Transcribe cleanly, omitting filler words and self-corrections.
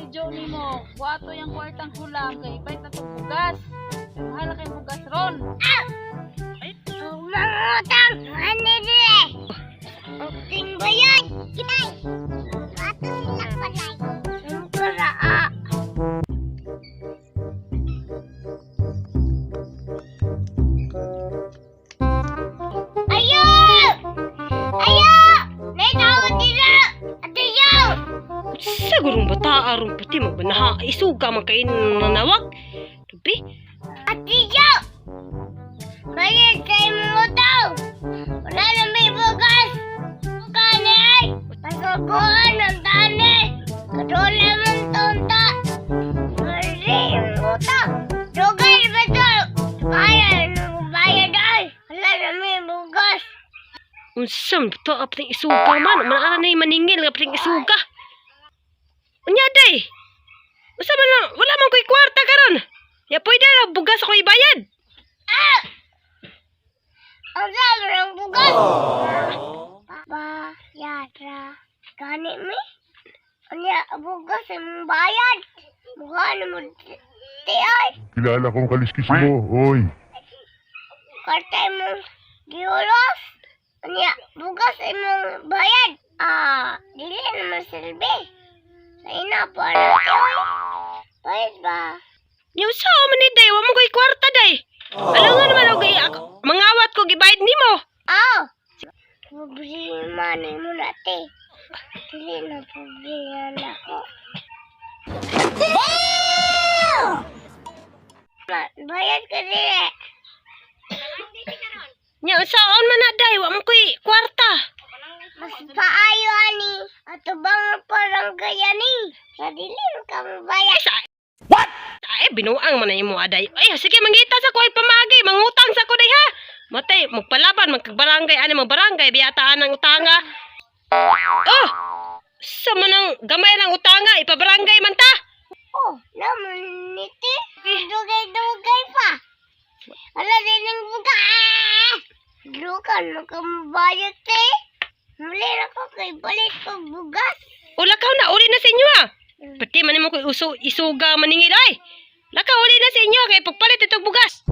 Ate Jo nimo, kuha yung kwartang kulang kay ipalit na tong bugas. Mahal kay bugas ron. Mangutang! Ano dire? Ting bayad! Kinay! Ato sila palay. Ang karaa. Ayo! Ayo! May tao dira! Ate Jo! Sa gurong bata aron pati magbanaha isuga man kay nanawag. Labi. Ate Jo! Bayad sa imong utang! Wala na may bugas! Kani! Pagkakuhan ng tani! Katulad mong tunta! Mali yung utang! Dugay ba ito? Bayad! Bayad ay! Wala na may bugas! Unsa man bata pating isuga man? Manara na maningil nga pating isuga. Unya day. Unsa man na, wala man ko'y kwarta karon. Ya pwede na bugas ako ibayad. Ah! Ang sabi ng bugas! Bayad ra. Gani mi? Unya, bugas imong bayad. Mukha na mo ti ay. Kilala kong kaliskis mo, oy. Kwarta imong giulos. Unya, bugas imong bayad. Ah, dili naman silbi. Sa ina pa na ti ay. Bayad ba? Nya unsa man ni day, wa man ko'y kwarta day. Alam nga naman og ako, mangawat ko gibayad nimo. Aw! Problema na mo na te. Dili na problema na ako. Bayad ka dili. Nya unsaon man na day, wa man ko'y kwarta. Mas paayo ani. Ato bang parang kaya ni. Sa dili man ka mabayad. Ay, sa What? Ay, binuang man na imo aday. Ay, sige mangita sa ko ay pamagi, mangutang sa ko day ha. Matay, magpalaban, magbarangay ani magbarangay biyataan ang utanga. Oh! Sa man ang gamay lang utanga, ipabarangay man ta. Oh, naman niti. Dugay-dugay pa. Wala din ang buka. Dukan mo ka mabayad te. Muli na ko kay balik ko bugas. O lakaw na, uli na sa inyo ha. Pati man mo ko uso, isuga maningil ay. Lakaw uli na sa inyo kay pagpalit itong bugas.